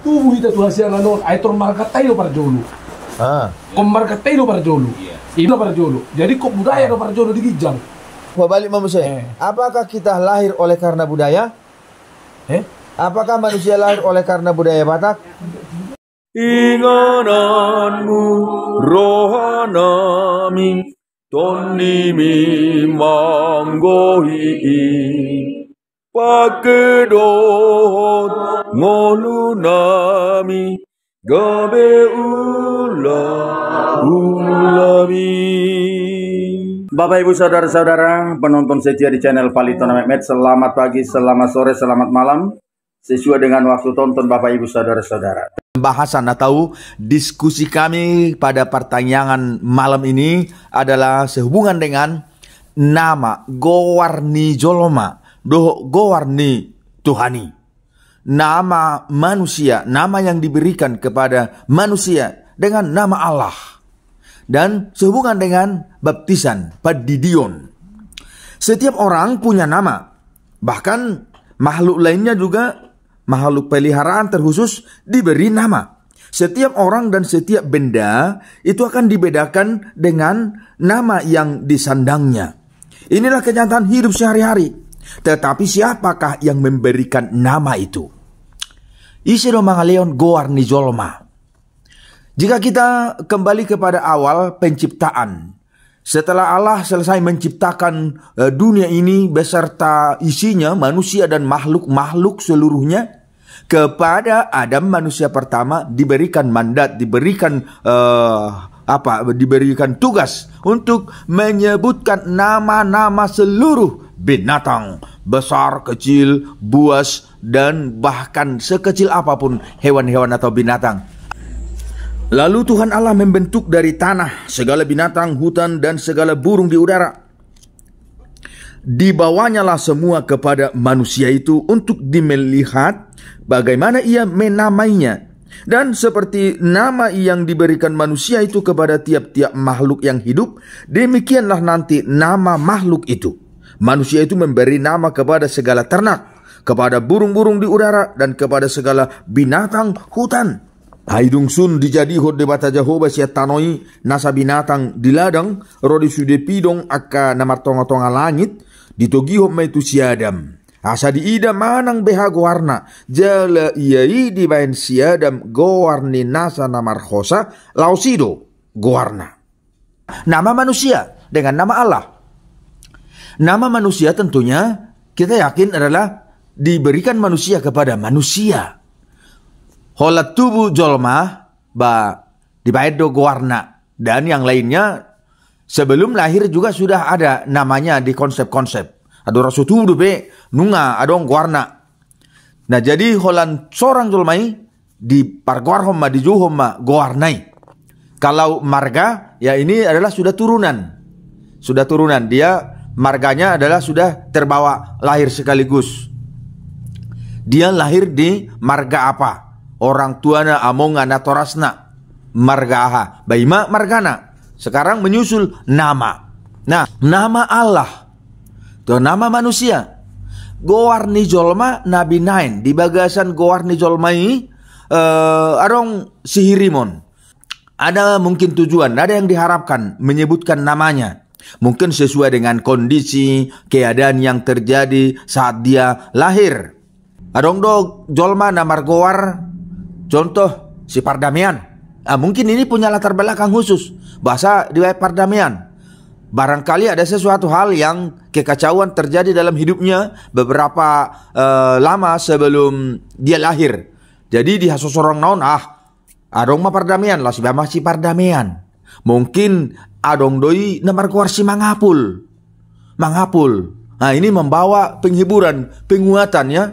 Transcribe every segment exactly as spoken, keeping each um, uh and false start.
Tubu hita tu hasiangan on, ai tor marganta i do parjolo. Ah. Ingkon marganta i do parjolo. Iya. I do parjolo. Jadi ingkon budaya do parjolo di ginjang. Hubalga ma muse. Eh. Apakah kita lahir oleh karena budaya? Eh? Apakah manusia lahir oleh karena budaya Batak? Ingananmu rohanami, tondimi manggohi i. Pake dohot ngolunami, gabe ulaulami. Bapak, Ibu, saudara-saudara, penonton setia di channel Palito na Metmet, selamat pagi, selamat sore, selamat malam. Sesuai dengan waktu tonton, Bapak, Ibu, saudara-saudara. Pembahasan atau diskusi kami pada partangiangan malam ini adalah sehubungan dengan nama, goar ni jolma dohot goar ni Tuhan i. Nama manusia, nama yang diberikan kepada manusia dengan nama Allah. Dan sehubungan dengan baptisan, pandidion. Setiap orang punya nama. Bahkan makhluk lainnya juga, makhluk peliharaan terkhusus, diberi nama. Setiap orang dan setiap benda itu akan dibedakan dengan nama yang disandangnya. Inilah kenyataan hidup sehari-hari. Tetapi siapakah yang memberikan nama itu? Ise do mangalehon goar ni jolma? Jika kita kembali kepada awal penciptaan, setelah Allah selesai menciptakan, eh, dunia ini beserta isinya, manusia dan makhluk-makhluk seluruhnya, kepada Adam, manusia pertama, diberikan mandat, diberikan, eh, apa, diberikan tugas untuk menyebutkan nama-nama seluruh binatang, besar, kecil, buas, dan bahkan sekecil apapun hewan-hewan atau binatang. Lalu Tuhan Allah membentuk dari tanah segala binatang hutan dan segala burung di udara. Dibawanyalah semua kepada manusia itu untuk dimelihat bagaimana ia menamainya. Dan seperti nama yang diberikan manusia itu kepada tiap-tiap makhluk yang hidup, demikianlah nanti nama makhluk itu. Manusia itu memberi nama kepada segala ternak, kepada burung-burung di udara, dan kepada segala binatang hutan. Ai dung sun dijadihon Debata Jahowa sian tano i nasa binatang di ladang, ro di sude pidong angka na martonga-tonga langit, ditogihon ma i tu si Adam. Asa diida manang beha goarna, jala ia i dibaen si Adam goar ni nasa na marhosa, laos i do goarna. Nama manusia dengan nama Allah. Nama manusia tentunya kita yakin adalah diberikan manusia kepada manusia. Holan tubu jolma, ba, dibaen do goarna. Dan yang lainnya, sebelum lahir juga sudah ada namanya di konsep-konsep. Andorang so tubu dope, nunga adong goarna. Nah, jadi holan sorang jolma i, dipargoarhon ma, dijouhon ma goarna i. Kalau marga, ya, ini adalah sudah turunan. Sudah turunan. Dia marganya adalah sudah terbawa lahir sekaligus. Dia lahir di marga apa? Orang tuana, amongna, natorasna. Marga aha? Ba i ma margana. Sekarang menyusul nama. Nah, nama Allah. Tu nama manusia. Goar ni jolma na binaen. Di bagasan goar ni jolma i, eh, adong sihirimon. Ada mungkin tujuan, ada yang diharapkan menyebutkan namanya. Mungkin sesuai dengan kondisi, keadaan yang terjadi saat dia lahir. Adong do jolma na margoar, contoh, si Pardamean. Ah, mungkin ini punya latar belakang khusus. Boasa dibaen Pardamean? Barangkali ada sesuatu hal yang kekacauan terjadi dalam hidupnya beberapa, eh, lama sebelum dia lahir. Jadi di hasosorongna on, ah, adong ma Pardamean, laos dibaen ma si Pardamean. Mungkin adong do i na margoar si Mangapul. Mangapul. Nah, ini membawa penghiburan, penguatan, ya.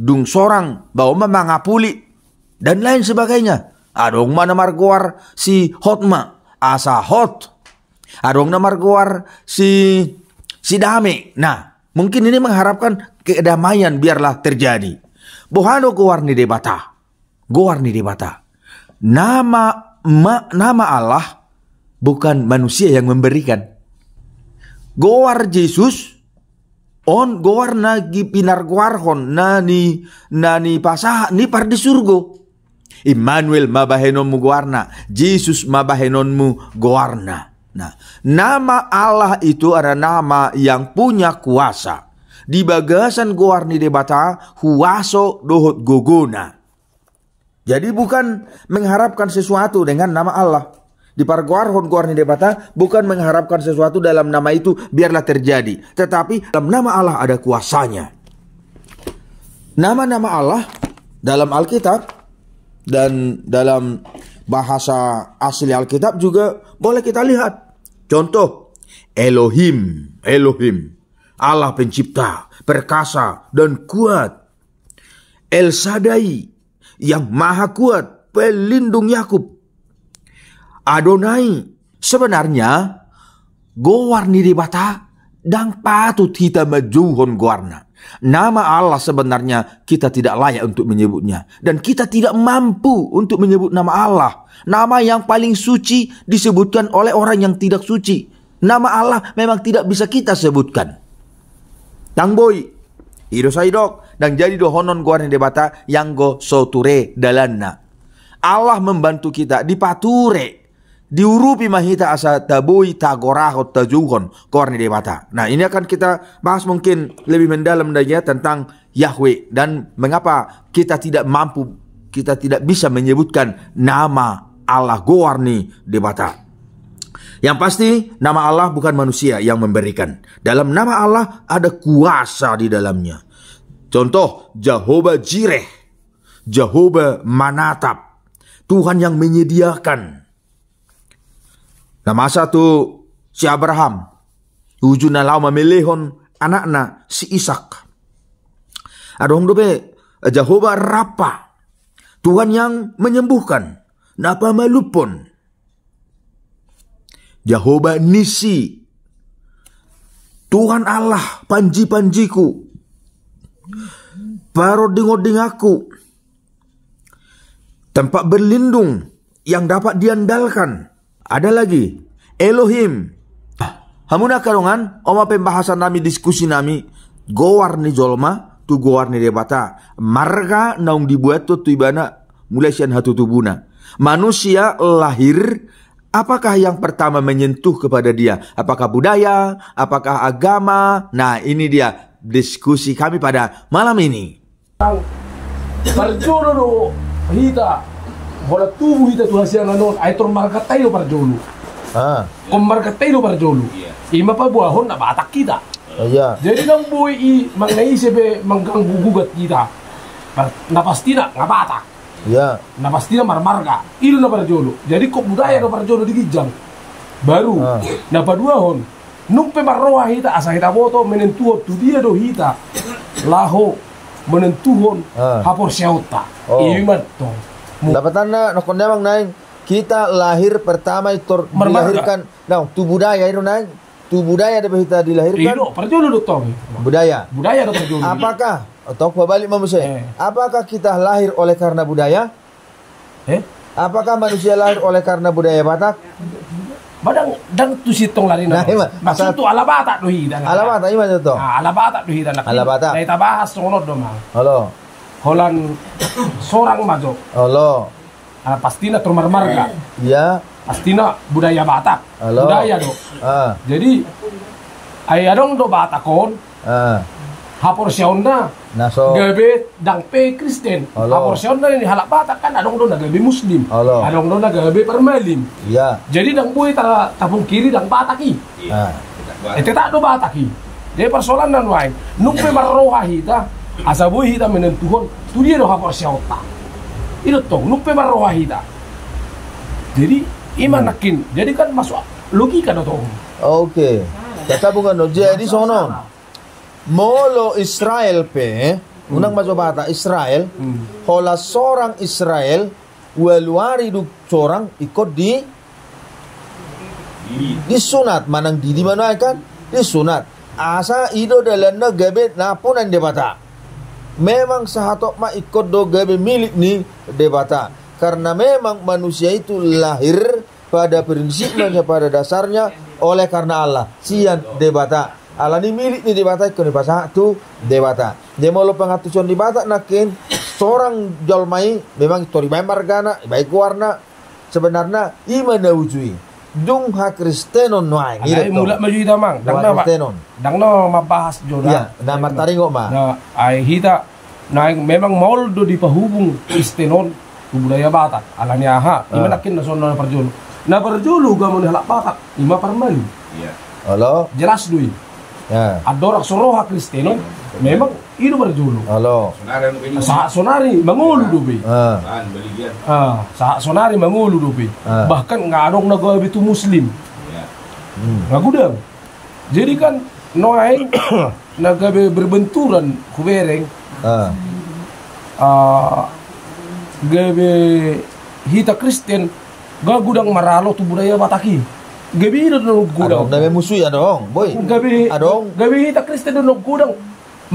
Dung sorang, baen ma Mangapuli, dan lain sebagainya. Adong ma na margoar si Hotma, asa hot. Adong na margoar si, si Dame. Nah, mungkin ini mengharapkan kedamaian biarlah terjadi. Boha do goar ni Debata? Goar ni Debata. Nama, ma-, nama Allah bukan manusia yang memberikan. Goar Jesus on goar na gi-, pinargoarhon, na ni, na nipasahat ni pardisurgo. Immanuel ma bahenonmu goarna, Jesus ma bahenonmu goarna. Nah, nama Allah itu adalah nama yang punya kuasa. Di bagasan goar ni Debata, huaso dohot gogona. Jadi bukan mengharapkan sesuatu dengan nama Allah. Dipargoarhon goar ni Debata, bukan mengharapkan sesuatu dalam nama itu, biarlah terjadi. Tetapi dalam nama Allah ada kuasanya. Nama-nama Allah dalam Alkitab dan dalam bahasa asli Alkitab juga boleh kita lihat. Contoh, Elohim, Elohim, Allah pencipta, perkasa, dan kuat. El Shaddai, yang maha kuat, pelindung Yakub. Adonai, sebenarnya goar ni Debata ndang patut hita manjouhon goarna. Nama Allah sebenarnya kita tidak layak untuk menyebutnya. Dan kita tidak mampu untuk menyebut nama Allah. Nama yang paling suci disebutkan oleh orang yang tidak suci. Nama Allah memang tidak bisa kita sebutkan. Ndang boi. I do sai didok, ndang jadi dohonon goar ni Debata ianggo so ture dalanna. Allah membantu kita, dipature, diurupi ma hita asa taboi, tagorahon, tajouhon goar ni Debata. Nah, ini akan kita bahas mungkin lebih mendalam lagi ya tentang Yahweh dan mengapa kita tidak mampu, kita tidak bisa menyebutkan nama Allah, goar ni Debata. Yang pasti, nama Allah bukan manusia yang memberikan. Dalam nama Allah ada kuasa di dalamnya. Contoh, Jehovah Jireh, Jehovah Manatap, Tuhan yang menyediakan. Na masa tu si Abraham, uju na laho mamelehon anakna si Ishak. Adong dope Jehovah Rapha, Tuhan yang menyembuhkan, na pamalumhon. Jehovah Nissi, Tuhan Allah panji-panjiku, paronding-ondinganku, tempat berlindung yang dapat diandalkan. Ada lagi, Elohim. Hamu na angka dongan, on ma pembahasan nami, diskusi nami, goar ni jolma tu goar ni Debata. Marga naung dibuat tu ibana mulai sian hatutubuna. Manusia lahir, apakah yang pertama menyentuh kepada dia? Apakah budaya? Apakah agama? Nah, ini dia diskusi kami pada malam ini. Parjolo do hita, holan tubu hita tu hasiangan on, ai tor marganta i do parjolo. Ah. Ingkon marganta i do parjolo. Iya. I ma paboahon na Batak hita. Iya. Jadi ndang boi i manang ise pe mangganggu gugat hita. Par-, na pastina nga Batak. Iya. Na pastina marmarga. I do na parjolo. Jadi ingkon budaya do parjolo di ginjang. Baru. Ah. Na paduahon. Nunga pe marroha hita asa hita boto menentuhon tu dia do hita laho menentuhon, ah, haporseaonta. Oh. I ma tong. Mu- Dapatanna, nangkon ni amang naeng, kita lahir pertama i tor marmarga. Dilahirkan. Nah, tu budaya i do naeng. Tu budaya dope hita dilahirkan. I do, parjolo do tong. Budaya. Budaya do parjolo. Apakah, tong pabalik ma muse. Eh. Apakah kita lahir oleh karena budaya? Eh? Apakah manusia lahir oleh karena budaya Batak? Ba ndang, ndang tu sintong lari na. Nah, i ma. Maksud tu ala Batak do hita. Ala Batak, i ma tong. Ah, ala Batak do hita na. Ala Batak. Na hita bahas songon on do ma. Olo. Holan sorang ma jo. Olo. Ah, pastina tor marmarga. Iya. Pastina budaya Batak. Olo. Budaya do. Ah. Jadi, ai adong do Batak on. Ah. Haporseaonna. Na so. Gabe ndang pe Kristen. Olo. Haporseaonna ni halak Batak kan adong do na gabe Muslim. Olo. Adong do na gabe parmalim. Iya. Jadi ndang boi ta-, tapungkiri ndang Batak i. Ah. Eh, tetap do Batak i. Jadi parsoalanna nuaeng. Nunga pe marroha hita. Asa boi hita menentuhon. Tu dia do haporseaonta. I do tong. Nunga pe marroha hita. Jadi, i ma nangkin. Jadi kan masuk logika do tong. Oke. Jadi songon on. Molo Israel pe, unang ma jo Batak, Israel, hmm, holan sorang Israel, ualu ari dung sorang ingkon di, disunat, manang didi ma nuaeng kan, disunat. Asa i do dalanna gabe nampuna ni Debata. Memang sahatop ma ingkon do gabe milik ni Debata. Karena memang manusia itu lahir pada prinsipnya, pada dasarnya, oleh karena Allah, sian Debata. Alani milik ni Debata, ingkon dipasahat tu Debata. Jadi molo pangantusion ni Batak nangkin, Sorang jolma i memang tor ibaen margana, ibaen goarna, sebenarna i ma na uju i. Dung hakristenon nuaeng. Alai mulak ma jo hita, Amang. Ndang na, Pak. Ndang na mambahas jo da. Iya, na martaringot ma. Nah, ai hita, nah, memang maol do dipahubung Kristen on tu budaya Batak. Alani aha? Ima nangkin na songon na parjolo. Na parjolo gamo ni halak Batak, ima parmalim. Iya. Olo. Jelas do i. Ya. Andorang so ro hakristenon, memang i do parjolo. Olo. Sahat sonari mangolu dope. Ah. Ah, sahat sonari mangolu dope. Ah. Bahkan nga adong na gabe tu Muslim. Iya. Hmm. Nga godang. Jadi kan nuaeng na gabe berbenturan hubereng. Ah. Ah, gabe hita Kristen, nga godang maralo tu budaya Batak i. Gabe i do na godang. Adong na gabe musu i, adong, boy. Gabe, adong. Gabe hita Kristen do na godang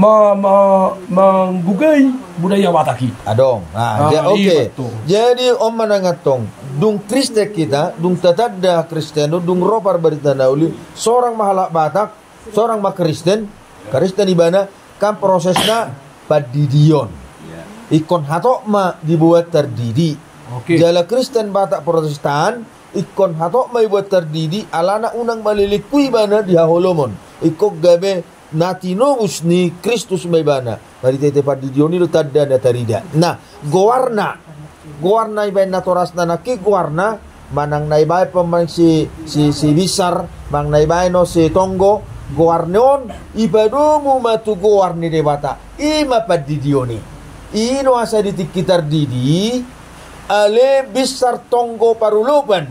ma-, ma-, manggugai budaya Batak i. Adong. Ah, ah, ja-, oke. Jadi on ma nang antong, dung Kristen hita, dung tatanda Kristen, dung ro parbarita na uli, sorang ma halak Batak, sorang ma Kristen, Kristen ibana, kan prosesna pandidion. Iya. Ingkon hatop ma diboan tardidi. Oke. Jala Kristen Batak Protestan, ingkon hatop ma diboan tardidi, alana unang malelenghu ibana di haholomon. Ingkon gabe na tinobus ni Kristus ma ibana. Marhitehite pandidion i do tanda na tarida. Nah, goarna. Goarna ibaen natorasna nangkin goarna, manang na ibaen pe manang si, si, si binsar, manang na ibaen on si tonggo, goarna on, ipadomu ma tu goar ni Debata. I ma pandidion i. I do asa di tingki tardidi, ale binsar tonggo parolopan.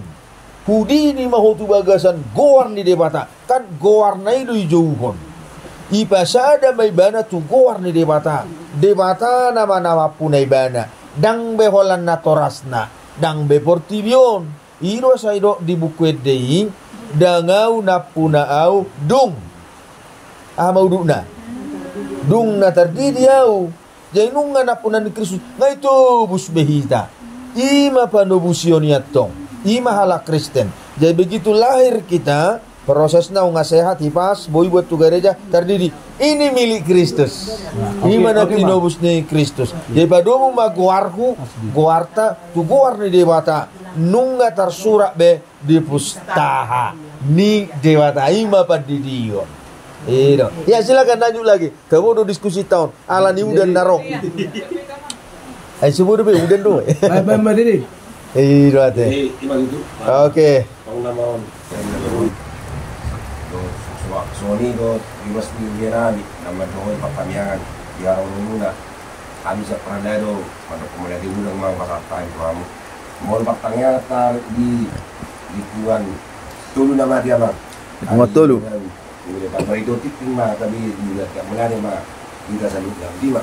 Hudidi ma ho tu bagasan goar ni Debata, kan goarna i do ijouhon. Ipasada ma ibana tu goar ni Debata. Debata nama na mampunai ibana. Ndang be holan natorasna, ndang be portibi on. I do asa didok di Buku Ende i, ndang ahu nampuna ahu dung. Aha ma udutna? Dung na tardidi ahu. Jadi nunga nampuna ni Kristus, nga itobus be hita. I ma panobusion i antong. I ma halak Kristen. Jadi begitu lahir kita, prosesna nunga sehat, hipas, boi buat tu gareja, tardidi. Ini milik Kristus. I ma na tinobus ni Kristus. Jadi padomu ma goarhu, goarta, tu goar ni Debata. Nunga tarsurat be di pustaha ni Debata, i ma pandidion. I do. Ya, silakan lanjut lagi. Tabo do diskusi taon. Ala ni udan na ro. Ai, subuh do be udan do. Baik, baik, baik, Dede. I do ate. Jadi, ima gitu. Oke. Tong nama on. Do, so-, so-, soni do, ibas ni Gerani, nama do, Papaniangan, di Arong Luna. Kami siap pernah do, pada kemudian diundang mau pasal time kamu. Molo partangiangan tarik di, di Tuan Tolu nama dia, Bang. Di Tuan Tolu. Udah tambah itu titik mah, tapi juga tiap bulan mah kita selalu jam lima.